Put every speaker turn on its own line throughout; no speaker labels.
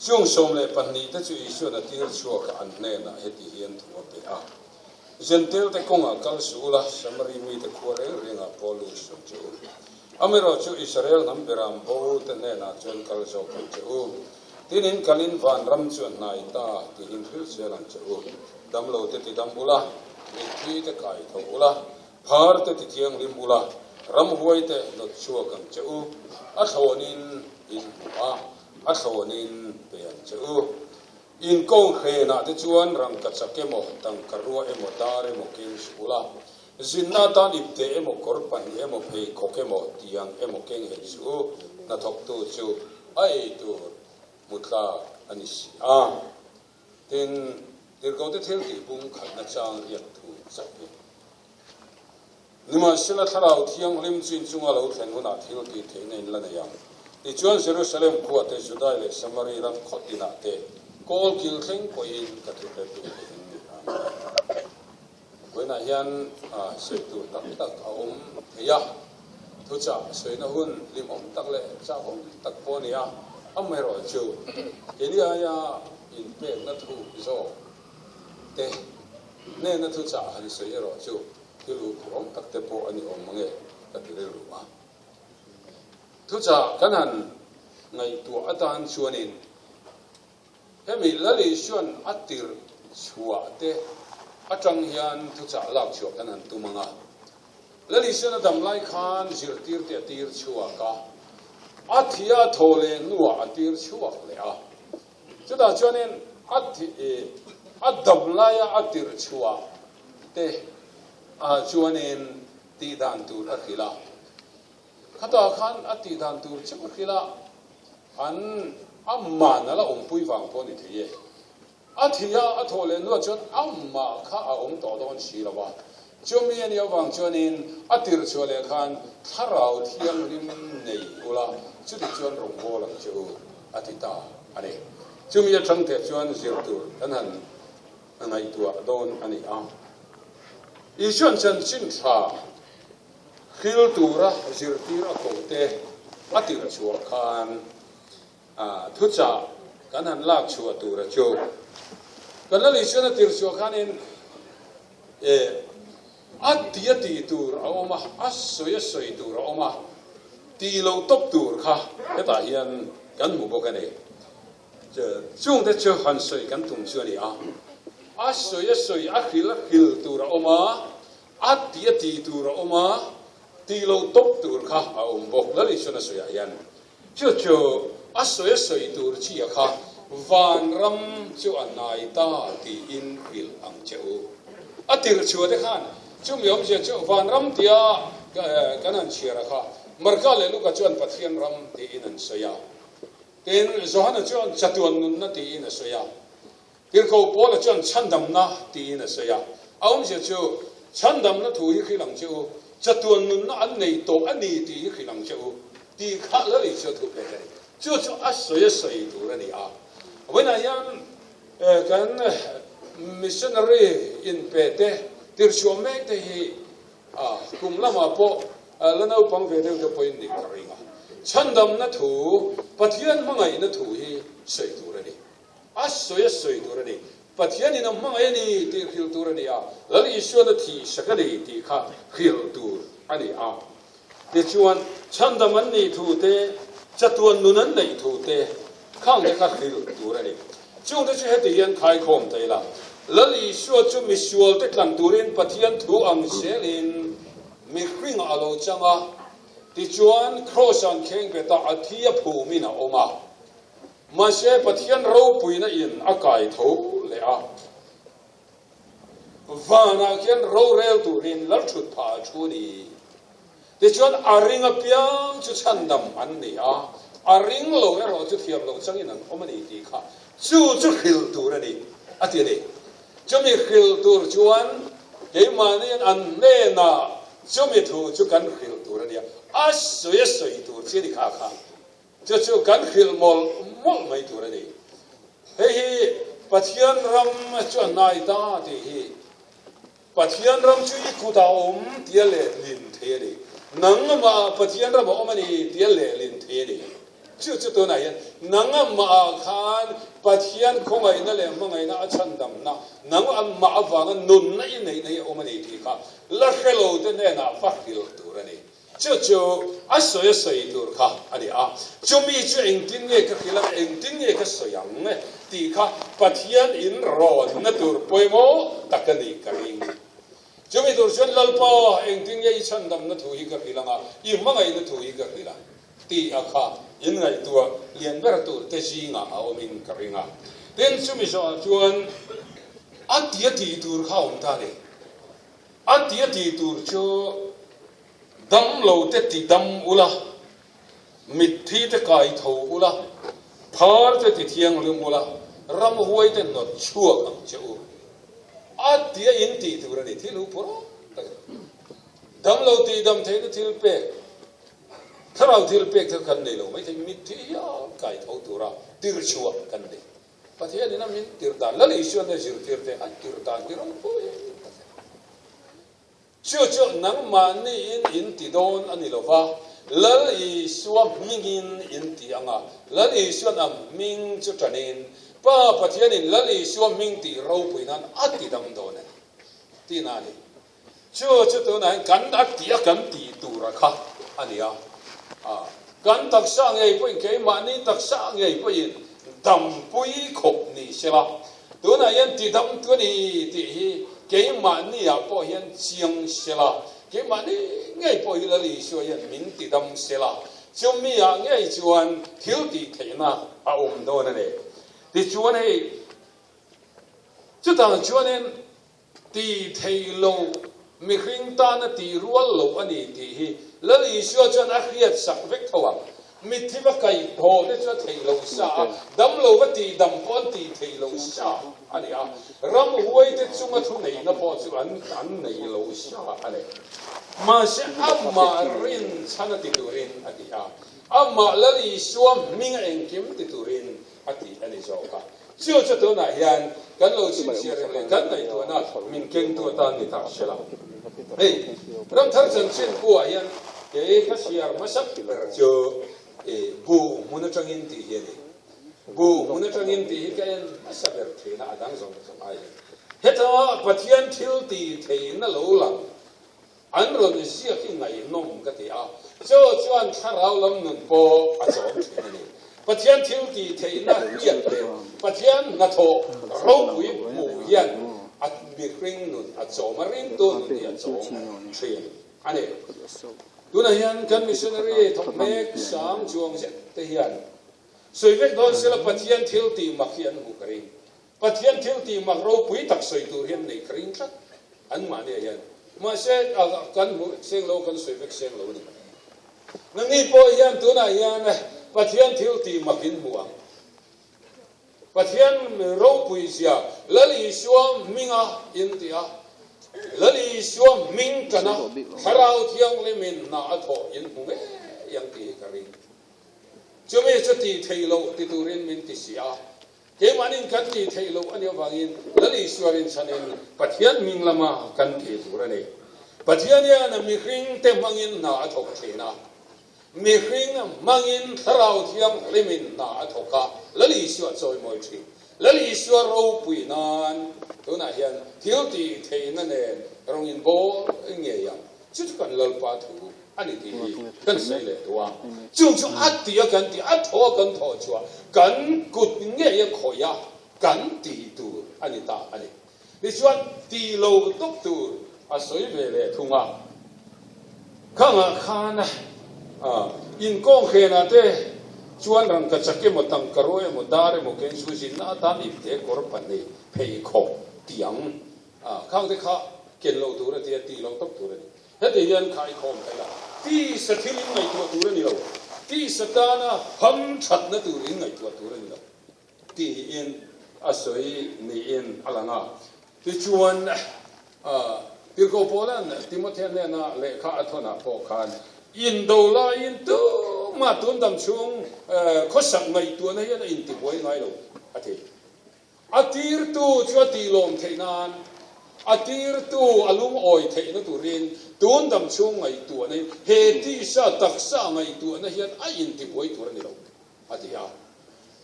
Chung 12 te chu Isuan a tir chhuak a, an hnenah heti hian thu a pe a, Jentail-te kawngah kal suh ula, Samari mite khua reng rengah pawh lut suh che u. Amaherawhchu Israel hnam beram bo te hnenah chuan kal zawk ang che u. Tin in kalin vanram chu a hnai ta tiin hrilh zel ang che u. Damlo te tidam ula, mitthi te kai tho ula, phar te tithianghlim ula, ramhuai te nawt chhuak ang che u. A thlawnin in hmu a, a thlawnin pe ang che u. In kawnghren ah te chuan rangkachak emaw, tangka rua emaw, dar emaw keng suh ula, zinna atan ipte emaw, kawr pahnih emaw, pheikhawk emaw, tiang emaw keng hek suh u, hnathawktu chu a ei tur hmu tlak a ni si a. Tin, Tirhkohte thil tih bung khatna chang riak thu chauh hi. Nimahsela Thlarau Thianghlim chu inchunga lo thlen hunah thil tih theihna in la nei ang. Tichuan Jerusalem khua te, Judai leh Samari ram khaw tinah te kawl kil thleng pawhin ka thu hre tur te in ni ang. Vawiinah hian sawi tur tam tak a awm thei a, thuchah sawina hun hlimawm tak leh chakawm tak pawh a ni a, amaherawhchu keini aia inpekna thu zawk te hnena thuchah han sawi erawh chu thil huphurhawm tak te pawh a ni awm mange ka ti rilru a. Thuchah kan han ngaihtuah atan chuanin hemi Lal Isuan a tirh chhuah te atang hian thuchah lak chhuah kan han tum ang a. Lal Isuan a dam lai khan zirtir te a tir chhuak a, a thih a thaw leh hnuah a tir chhuak leh a. Chutah chuanin a thih a dam laia a tirh chhuah te ah chuanin tih dan tur a hrilh a. Khatah khan a tih dan tur chauh a hrilh a, an amah nala awmpui vang pawh a ni thei e. A thih a, a thawh leh hnuah chuan amah kha a awm tawh dawn si lo a. Chumi a nih avang chuanin a tirh chhuah leh khan Thlarau Thianghlim nei ula, chuti chuan rawngbâwl ang che u, a ti ta a ni. Chumi atang teh chuan zir tur kan han ngaihtuah dawn a ni a. Isuan chanchin tha hril tura zirtir a koh te a tirh chhuah khan thuchah kan han lak chhuah tura chu kan Lal Isuan a tirh chhuah khanin a ti a tih tur a awm a, a sawi a sawi tur a awm a, tih loh tawp tur kha hetah hian kan hmu bawk a ni. Chungte chu han sawi kan tum chu a ni a, a sawi a sawi a hril a hril tur a awm a, a ti a ti tur a awm a, tih loh tawp tur kha a awm bawk. Lal Isuan a sawiah hian chu chu a sawi a sawi tur chiah kha vanram chu a hnai ta tiin hrilh ang che u. A tirh chhuah te khan chumi awmzia chu vanram tia kan han chhiar a kha Marka leh Luka chuan Pathian ram tiin an sawi a. Tin, Johana chuan chatuan nunna tiin a sawi a. Tirhkoh Paula chuan chhandamna tiin a sawi a. A awmzia chu, chhandamna thu hi hrilh ang che u, chatuan nunna an nei tawh a ni tih hi hrilh ang che u tih kha Lal Isua thu pek a ni. Chu chu a sawi a sawi tur a ni a. Vawiinah hian kan missionary inpe te, tirhchhuah mek te hi A, kum lamah pawh la naupang ve deuh te pawhin nih ka ring a. Chhandamna thu, Pathian hmangaihna thu hi sawi tur a ni. A sawi a sawi tur a ni. Pathianin a hmangaih a ni tih hrilh tur a ni a, Lal Isuan a thihsak a ni tih kha hrilh tur a ni a. Tichuan, chhandam an nih thu te, chatuan nun an neih thu te, khang te kha hrilh tur a ni. Chungte chu heti hian khaikhawm ta ila, Lal Isua chu misual te tlan turin Pathian thu ang zelin mihringah a lo chang a, tichuan Kraws an kheng bet a, a thi a phumin a awm a. Mahse Pathian ropuina in a kai tho leh a. Vanah khian rorel turin Lalthut phah a thu ni. Tichuan a ring apiang chu chhandam an ni a, a ring lo erawh chu thiam loh changin an awm a ni tih kha chu chu hrilh tur a ni a ti a ni. Chumi hrilh tur chuan keimahniin an hnenah chumi thu chu kan hrilh tur a ni a, a sawi a sawi tur chi a ni kha kha. Chu chu kan hrilh mawlh mawlh mai tur a ni. Hei hi Pathian ram chu a hnai ta tih hi Pathian ram chu i kutah a awm tia lehlin thei a ni. Nangmah Pathian ram a awm a ni tia lehlin thei a ni. Chu chu tunah hian nangmah khan Pathian khawngaihna leh hmangaihna a chhandamna, nangmah avanga nunna i neihna hi a awm a ni tih kha la hre lo te hnenah va hrilh tur a ni. Chu chu a sawi a sawi tur kha a ni a, chumi chu engtin nge ka hrilh ang, engtin nge ka sawi ang tih kha Pathian in rawnna tur pawimawh tak a nih ka ring. Chumi tur chuan Lalpa, engtin nge i chhandamna thu hi ka hrilh ang a, i hmangaihna thu hi ka hrilh ang tih a kha in ngaihtuah lian ber tur te zingah a awmin ka ring a. Tin, chumi zawhah chuan a ti a tih tur kha a awm ta a ni. A ti a tih tur chu dam lo te ti dam ula, mitthi te kai tho ula, phar te ti thianghlim ula, ramhuai te nawt chhuak ang che u. A ti a in tih tur a ni, thil hu phur awm tak a ni. Dam lo tih dam theihna thil pek, thlarau thil pek te kan nei lo maithei, mitthi hial kai tho tura tir chhuak kan nei. Pathianin a min tirh dan, Lal Isuan a zirtir te a tirh dan hi ropui tak a ni. Chu chu nangmahniin in ti dawn a ni lo va, Lal Isua hmingin in ti ang a, Lal Isuan a hming chu ṭanin, Pa Pathianin Lal Isua hming tih ropui nan a ti dam dawn a ni, tihna a ni. Chu chu tunah hian kan a tih a kan tih tura kha a ni a. Kan taksa ngei pawhin, keimahni taksa ngei pawhin dampui khawp ni se la. Tunah hian tidam tu a ni tih hi keimahniah pawh hian chiang se la, keimahni ngei pawh hi Lal Isua hian min tidam se la, chumiah ngei chuan thil tih theihna a awm dawn a ni. Tichuan hei chutah chuanin Ti thei lo, mihring tana tih rual lo a ni tih hi Lal Isua chuan a hriat sak vek tho ang. Mitthi va kaih thaw te chu a theih lo sa a, dam lo va tih dam pawh an tih theih lo sa a ni a, ramhuai te chunga thu neihna pawh chu an an nei lo sa a ni. Mahse amah rinchhan a ti turin a ti a, amah Lal Isua hminga engkim ti turin a tih a ni zawk a. Chu chu tunah hian kan lo chhinchhiah reng leh kan ngaihtuahna min kengtu atan ni tak se la. Hei, Ramthar chanchin buah hian kei ka chhiar hmasa ber chu i buh hmun atangin tih hi a ni. Buh hmun atangin tih hi ka en hmasa ber thin a, a dang zawng zawng ai hian. Heta Pathian thil tih theihna lo lang An rawn ziak hi ngaihnawm ka ti a, chu chuan thlarau lam nun pawh a chawm thin a ni. Pathian thil tih theihna hriat leh Pathian hnathawh ropui hmuh hian a mihring nun a chawm a, ringtu nun hi a chawm thin a ni. Tunah hian kan missionary thawk mek sang chuang zet te hian sawi vek dawn sela Pathian thil tih mak hi an hmuh ka ring. Pathian thil tih mak ropui tak sawi tur hian nei ka ring tlat anmahniah hian. Mahse, kan hmuh seng lo, kan sawi vek seng lo a ni. Nangni pawh hian tunah hian Pathian thil tih mak in hmu ang. Pathian ropui zia Lal Isua hminga in ti a, Lal Isua hming tana Thlarau Thianghlimin hna a thawh in hmu ngei ang tih hi ka ring. Chumi chu tih theih loh ti turin min ti si a, Keimahnin kan tih theih loh a nih avangin Lal Isua rinchhanin Pathian hming lama kan tih tur a ni. Pathian hian mihringte hmangin hna a thawk thin a, mihring hmangin Thlarau Thianghlimin hna a thawk a, Lal Isua chawimawi thin. Lal Isua ropui nan tunah hian thil tih theihna nen rawng in bawl ngei ang. Chu chu kan Lalpa thu a ni tih hi kan sawi leh duh a. Chung chu a tih a kan tih, a thaw a kan thawh chhuah, kan kut ngei a khawih a kan tih tur a ni ta a ni. Tichuan tih lo tawp tur a sawi ve leh thung a. Khangah khan inkawng hrenah te chuan rangkachak emaw, tangkaraw emaw, dar emaw, kengsu zinna atan ipte kawr pahnih pheikhawk tiang A, khang te kha ken loh tur a ti a, tih loh tawp tur a ni. Heti hian kha i khawm thei la, tisa thil in ngaihtuah tur a ni lo, tisa tana ham thatna tur in ngaihtuah tur a ni lo tiin a sawi niin a lang a. Tichuan, Tirhkoh Paula'n Timothea hnena lehkha a thawnah pawh khan, Indo laiin tumah tun dam chhung khawsak ngaihtuahna hian a intibuai ngai lo, a ti. A tirtu chu a tihlawm theih nan, a tirtu a lungawi theihna turin tun dam chhung ngaihtuahna hi he tisa taksa ngaihtuahna hian a intibuai tur a ni lo. a ti a.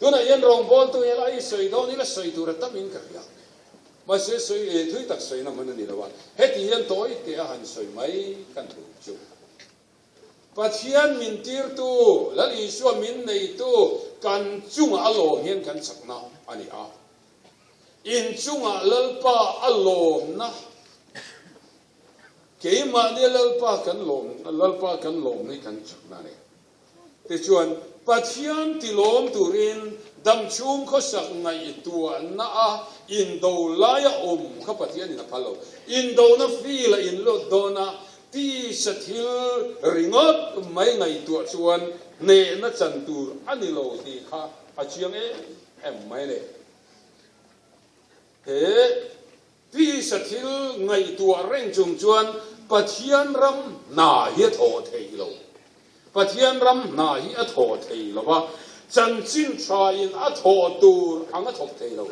Tunah hian rawngbawltu hi lai sawi dawn ila sawi tur a tamin ka hria. Mahse sawi e thui tak sawina hman a ni lo a, heti hian tawi teh a han sawi mai kan duh chu. Pathian min tirtu, Lal Isua min neitu kan chungah a lawm hian kan chakna a ni a. In chungah Lalpa a lawmna, keimahnia Lalpa kan lawm, Lalpa kan lawmna hi kan chakna a ni. Tichuan, Pathian tilawm turin damchhung khawsak ngaihtuahna a indo laia awm kha Pathianin a phal lo. Indona feel a inlut dawn a, tisa thil ringawt mai ngaihtuah chuan hnehna chan tur a ni lo tih kha a chiang em em mai a ni. He tisa thil ngaihtuah reng chung chuan Pathian ram hna hi a thawh theih lo. Pathian ram hna hi a thawh thei lo va, chanchin thain a thawh tur ang a thawk thei lo.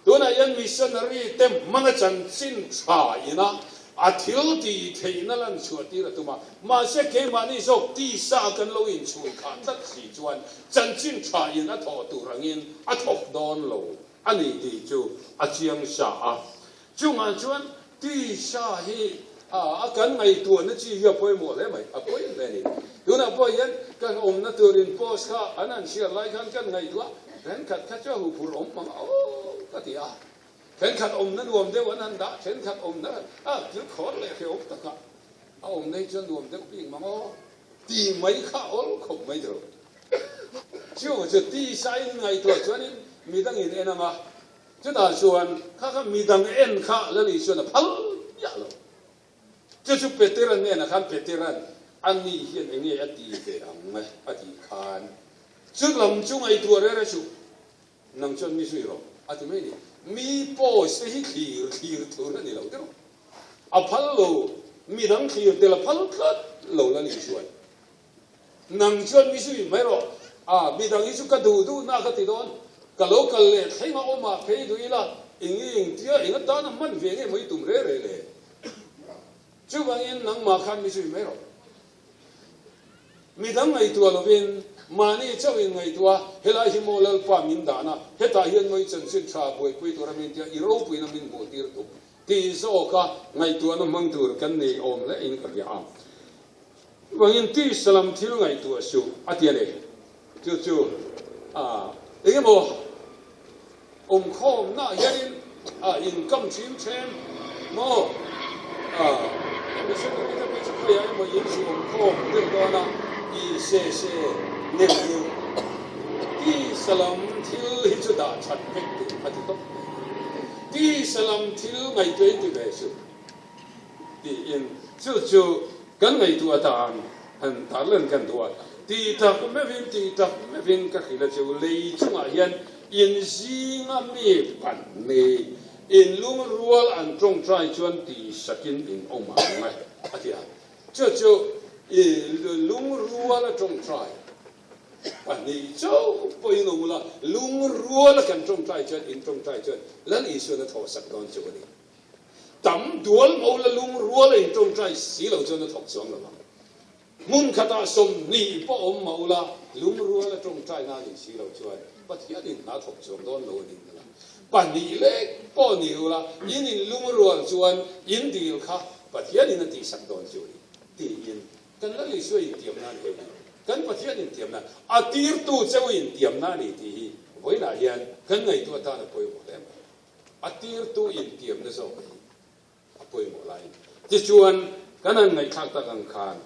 Tunah hian missionary te hmanga chanchin thain a a thil tih theihna lan chhuah tir a tum a, mahse keimahni zawk tisa kan lo inchhun khah tlat si chuan chanchin thain a thawh tur angin a thawk dawn lo a ni tih chu a chiang sa a. Chungah chuan tisa hi a kan ngaihtuahna chi hi a pawimawh hle mai, a pawi hle a ni. Tunah pawh hian kan awmna turin post kha an han hriat lai khan kan ngaihtuah, thenkhat kha chu a huphurh awm ang aw ka ti a, thenkhat awmna nuam deuh an han dah, thenkhat awmna a thil khawr leh hrehawm taka a awmna hi chuan nuam deuh bik mang aw ti mai kha awl khawp mai tawh. Chu chu tisa in ngaihtuah chuanin midangin en ang a, Chutah chuan kha kha midang en kha Lali chuan a phal miah lo. Chu chu Petera hnenah khan Petera'n a ni hian eng nge a ti ve ang a tih khan chu lam chu ngaihtuah reh reh suh, nang chuan mi zui rawh a ti mai a ni. Mi post te hi thlir thlir thur a ni lo deuh. A phal lo, midang thlir tel a phal tlat lo Lali chuan. Nang chuan mi zui mai rawh. A, midang hi chu ka duh duhna ka ti dawn. Ka lo kal leh thleng a awm ah phei duh ila, eng i eng tia eng atana hman ve nge maw i tum re re le? Chuvangin nangmah khan mi zui mai rawh. Midang ngaihtuah lovin mahni chauh in ngaihtuah a, helai hi maw Lalpa min dahna, hetah hian maw i chanchin tha buaipui tura min tia i ropuina min hmuh tir tum tih zawka ngaihtuahna hmang tur kan nei awm hle in ka hria a. Chuvangin tisa lam thil ngaihtuah suh a ti a ni. Chu chu eng emaw awmkhawmnaah hianin income chim them maw missionary te phei chu khawiah emaw in zu awmkhawm deuh dawn a i se se neuh neuh. Tisa lam thil hi chu dah that vek tur a ti tawp mai. Tisa lam thil ngaihtuah in ti ve suh. Tiin chu chu kan ngaihtuah atan han tarlan kan duh a, tih tak meuhin tih tak meuhin ka hrilh a chu lei chungah hian in zinga mi pahnih in lungrual an tawngtai chuan tih sakin in awm ang e a ti a, chu chu i lungrual a tawngtai pahnih chauh pawhin awm ula lungrual a kan tawngtai chuan in tawngtai chuan Lal Isuan a thawhsak dawn chu a ni. Tam dual mo la lungrual a intawngtai si lo chuan a thawk chuang lo ang. Hmun khatah 20 pawh awm mah ula, lungrual a tawngtai na nih si lo chuan Pathianin hna thawk chuang dawn lo a nih nula. Pahnih lek pawh ni ula, in inlungrual chuan in dil kha Pathianin a tihsak dawn chu a ni tiin kan Lal Isua intiamna a ni hei hi. Kan Pathian intiamna, a tirtu cheu intiamna a ni tih hi vawiinah hian kan ngaihtuah atan a pawimawh hle mai. A tirtu intiamna zawk hi a pawimawh lai. Tichuan, kan han ngaihthlak tak ang khan,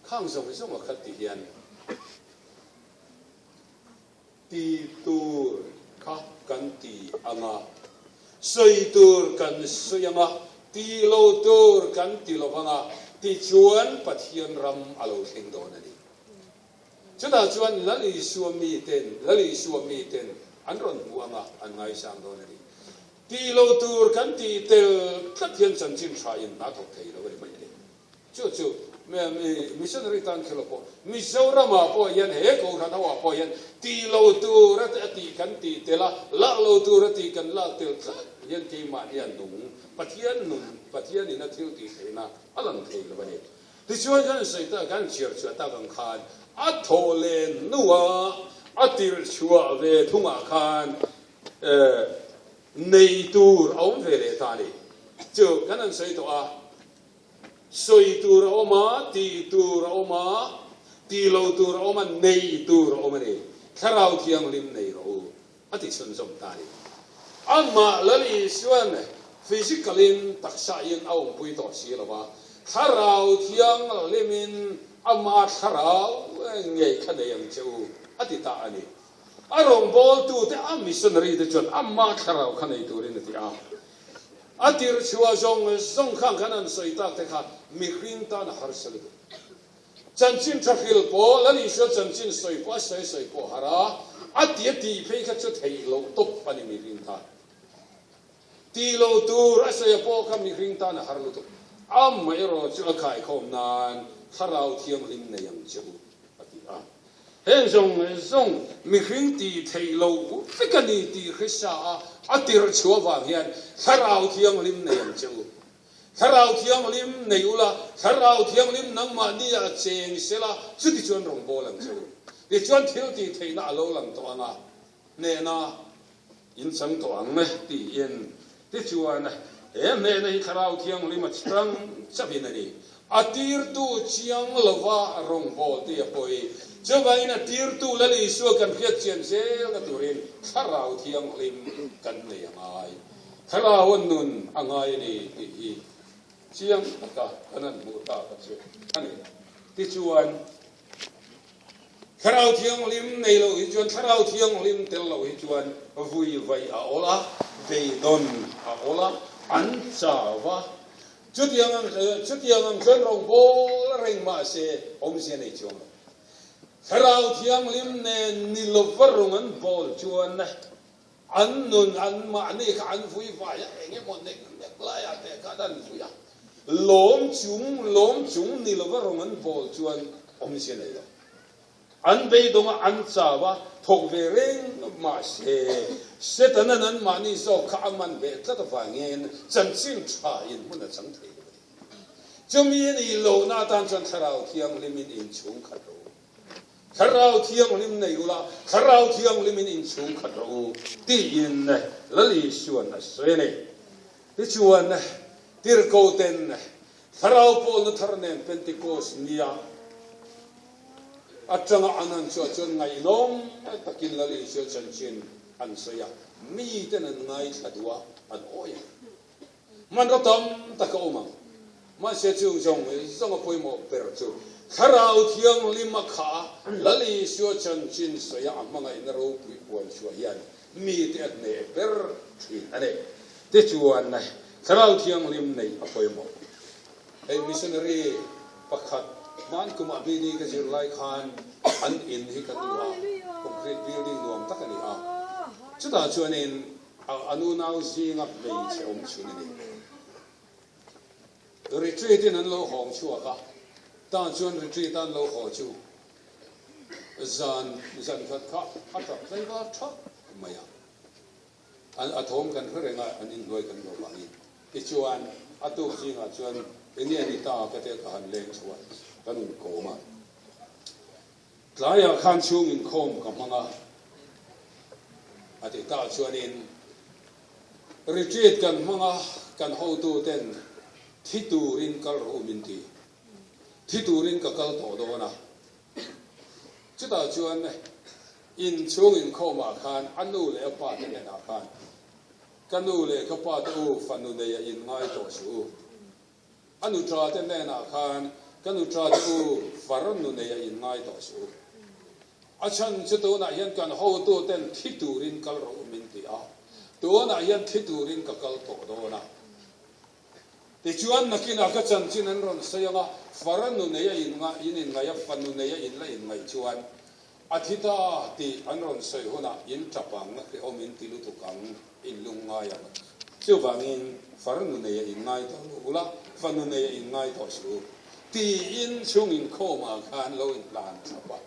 khang zawng zawng a khat ti hian ti tur kha kan ti ang a, sawi tur kan sawi ang a, ti lo tur kan ti lo vang a, tichuan Pathian ram a lo thleng dawn a ni. Chutah chuan Lal Isua miten, Lal Isua miten an rawn hmu ang a, an ngaisang dawn a ni. Tih lo tur kan tih tel tlat hian chanchin tha in hna thawk thei lo a ni mai thei. Chu chu missionary tan khel pawh Mizoramah pawh hian he Kohhran ho ah pawh hian tih lo tur a tih kan tih tel a, lak lo tur a tih kan lak tel tlat hian keimahni a nung Pathian nun, Pathianin a thil tih theihna a lang thei lo a ni. Tichuan kan sawi tak, kan chhiar chhuah tak ang khan. A thawh leh hnua a tirh chhuah ve thungah khan nei tur a awm ve leh ta a ni. Chu kan han sawi tawh a, sawi tur a awm a, tih tur a awm a, tih lo tur a awm a, nei tur a awm a ni. Thlarau Thianghlim nei rawh u. A ti chhunzawm ta a ni. Amah Lal Isuan physical in taksa in a awmpui tawh si lo va, Thlarau Thianghlimin ama thlarau ngei kha nei ang che u a ti ta a ni. A rawngbawltute, a missionary te chuan ama thlarau kha nei turin a ti a. A tirchhuah zawng zawng khan kan han sawi tak te kha mihring tan a harsa lutuk. Chanchin tha hril pawh, Lal Isua chanchin sawi pawh a sawi sawi pawh har a, a ti a tih phei kha chu theih loh tawp a ni mihring tan. Tih loh tur a sawi a pawh kha mihring tan a har lutuk. Amaherawh chu a khaikhawm nan Thlarau Thianghlim nei ang che u a ti a. Heng zawng zawng mihring tih theih loh vek a ni tih hrisa a a tirh chhuah vang hian Thlarau Thianghlim nei ang che u Thlarau Thianghlim nei ula, Thlarau Thianghlim nangmahni ah cheng sela, chuti chuan rawngbâwl ang che u. Tichuan thil tih theihna a lo lang tawh ang a, hnehna in chang tawh ang tiin. Tichuan, he hnehna hi Thlarau Thianghlim a chang chauhin a ni. A tirtu chiang lova rawngbâwl tih a pawi. Chuvangin a tirtu Lal Isua kan hriat chian zelna turin Thlarau Thianghlim kan nei a ngai. Thlarau nun a ngai a ni tih hi chiang taka kan han hmuh tak a chu a ni. Tichuan, Thlarau Thianghlim nei loh hi chuan, Thlarau Thianghlim tel loh hi chuan vui vaih a awl a, beidawn a awl a, an chau va. Chutiang ang chutiang ang chuan rawngbâwl reng mah se awmzia nei chuang lo. Thlarau Thianghlim nen ni lova rawng an bâwl chuan An nun an mahni kha an vui vai a, eng emaw nek nek laiah te khan an vui a, lawm chung lawm chung ni lova rawng an bawl chuan awmzia nei lo. An beidawng a, an chau a, thawk ve reng mahse Setanan an mahni zawk kha a man ve tlat avangin chanchin tha in hmun a chang thei lo a ni. Chumi a nih lohna atan chuan Thlarau Thianghlimin inchhung khat rawh u. Thlarau Thianghlim nei ula, Thlarau Thianghlimin inchhung khat rawh u, tiin Lal Isuan a sawi a ni. Tichuan, Tirhkoten Thlarau pawlna thar nen Pentecost nia atanga an han chhuah chuan ngaihnawm takin Lal Isua chanchin an sawi a, miten an ngaithla duh a, an awi a. Hmanraw tam tak a awm ang. Mahse chung zawng zawng a pawimawh ber chu Thlarau Thianghlim a khah a, Lal Isua chanchin sawi a a hmangaihna ropui puan chhuah hian mite a hneh ber thin a ni. Tichuan, Thlarau Thianghlim neih a pawimawh. Hei missionary pakhat hman kumah BD ka zir lai khan an in hi kan luah a, concrete building nuam tak a ni a. Chutah chuanin A nunau zinga hmeichhe awm chhun a ni. Retreat in an lo hawng chhuak a, tah chuan retreat a an lo haw chu zan zan khat kha a tap tlaivar thap mai a. An a thawm kan hre reng a, an inhnuai kan lo vangin. Tichuan a tuk zingah chuan enge a ni ta ka tia ka han leng chho a, kan inkawm a. Tlaiah khan chhung inkhawm ka hmang a, a ti tah chuanin retreat kan hmang a, kan hotuten thi turin kal rawh u min ti. Thi turin ka kal tawh dawn a. Chutah chuan inchhung inkhawmah khan a nu leh a pa te hnenah khan, Ka nu leh ka pa te u, fanu neia inngai tawh suh u. A nuṭa te hnenah khan, Ka nuṭa te u, farnu nei a inngai tawh suh u. A chhan chu tunah hian kan hotu ten thi turin kal rawh u min ti a, tunah hian thi turin ka kal tawh dawn a. Tichuan nakinah ka chanchin an rawn sawi ang a, farnu nei a in inngaih a, fanu nei a in la inngaih chuan a thi ta tih an rawn sawi hunah in ṭap ang, hrehawm in ti lutuk ang. In lung ngai ang. Chuvangin farnu nei a inngai tawh lo ula, fanu nei a inngai tawh suh u. Tiin chhung inkhawmah khan lo inhlan thlap a.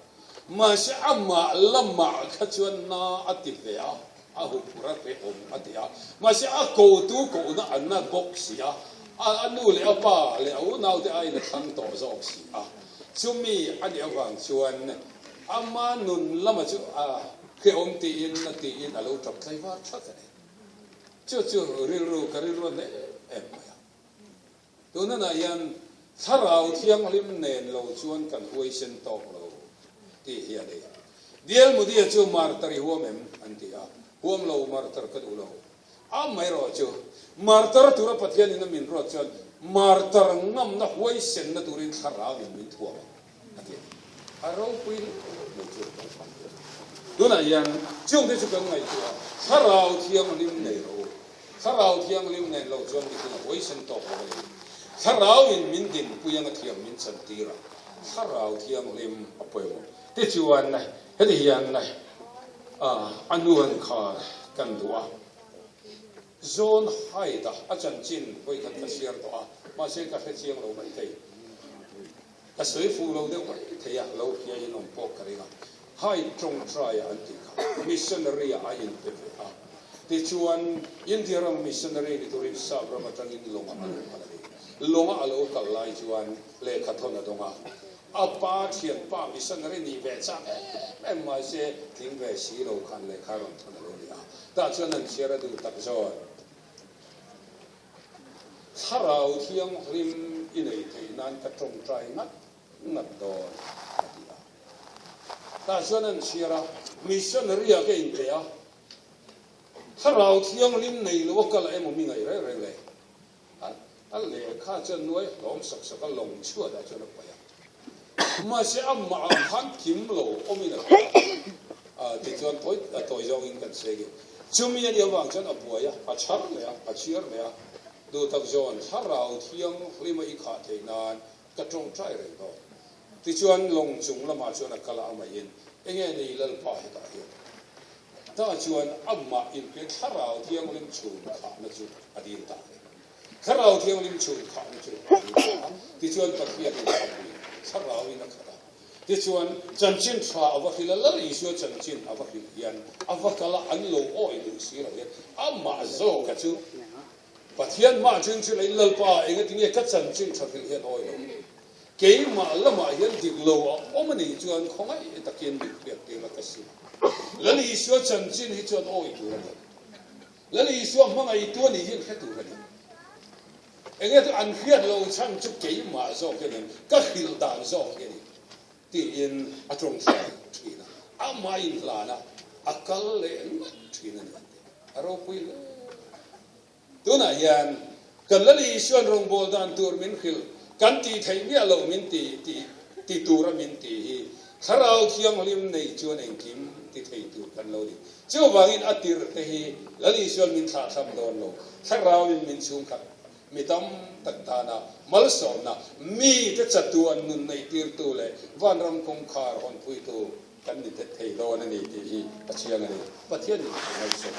Mahse amah lamah kha chuan na a ti ve a, a huphurh a hrehawm a ti a. Mahse a kotu kohna a na bawk si a, a nu leh a pa leh a unaute aiin a thlang tawh zawk si a. Chumi a nih avang chuan ama nun lama chu a hrehawm tiin na tiin a lo tap tlaivar that a ni. Chu chu rilru ka rilru a hle em mai a. Tunanah hian Thlarau Thianghlim nen lo chuan kan huaisen tawk lo tih hi a ni. Dial Mudia chu martar i huam em? an ti a. Huam lo, martar ka duh lo. Amaherawh chu, martar tura Pathianin a min ruat chuan martar ngamna huaisenna turin Thlarauin min thuam a, a ti a ni. A ropui hle mai chu kan hman tur a ni. Tunah hian chungte chu kan ngaihtuah a, Thlarau Thianghlim nei rawh u. Thlarau Thianghlim nen lo chuan mihring a huaisen tawk lo a ni. Thlarauin min dinpui anga thiam min chantir a, Thlarau Thianghlim a pawimawh. Tichuan, heti hian a nu an khar kan duh a, John Hyde-a a chanchin vawikhat ka chhiar tawh a, mahse ka hrechiang lo maithei. Ka sawi fuh lo deuh mai thei a, lo hria in awm pawh ka ring a. Hyde tawngtai an tih kha missionary ah a inpe ve a. Tichuan, India ram missionary ni turin Sap ram atangin lawngah a lo kal a ni. Lawngah a lo kal lai chuan lehkha thawn a dawng a. A pa thianpa missionary nih ve chak em em mahse tling ve si lo khan lehkha rawn thawn a lo ni a. Tah chuan an chhiar a duh tak zawn. Thlarau Thianghlim i nei theih nan ka tawngtai ngat ngat dawn, a ti a. Tah chuan an chhiar a, missionary-ah ka inpe a, Thlarau Thianghlim nei lo a kal emaw mi ngaih reng reng le? A lehkha chuan nuai hlawm sak sak a, lawng chhuatah chuan a paih a. Mahse amah ah khan kim lo awmin a hria a, tichuan tawi a tawi zawngin kan sawi ang. Chumi a nih avang chuan a buai a, a chhar leh a, a chhiar leh a, duhtak zawn thlarau thianghlima i khah theih nan ka tawngtai reng dawn. Tichuan lawng chung lamah chuan a kal a, amaiin, Enge ni Lalpa hetah hian? Tah chuan amah inpe thlarau thianghlim chhun khahna chu a dil ta a ni. Thlarau Thianghlim chhun khahna chu a ni ta a, tichuan Pathianin a pui, Thlarauin a khat a. Tichuan, chanchin tha a va hrilh a, Lal Isua chanchin a va hrilh hian a va kal a, an lo awi duh si lo hian amah zawka chu Pathian hmaah chuan chu lei Lalpa engatinge ka chanchin tha hrilh hian awi lo? Keimah lamah hian dik lo a awm a nih chuan khawngaih takin min hriat tir la ka sim. Lal Isua chanchin hi chuan awi tur a ni. Lal Isua hmangaihtu a nih hi an hre tur a ni. Enge chu an hriat lo chhan chu keimah zawk hian an ka hrilh dan zawk hi a ni tiin a tawngtai thin a, amah inhlan a, a kal leh ngat thin a ni an ti. A ropui hle. Tunah hian kan Lal Isuan rawngbâwl dan tur min hrilh, kan tih theih miah loh min ti ti ti tura min ti hi Thlarau Thianghlim nei chuan engkim ti thei tur kan lo ni. Chuvangin a tirh te hi Lal Isuan min thlahthlam dawn lo, Thlarauin min chhungkhat mi tam tak tana malsawmna, mite chatuan nun neihtirtu leh vanram kawngkhar hawnpuitu kan ni thei dawn a ni tih hi a chiang a ni. Pathianin a ngaihsawm.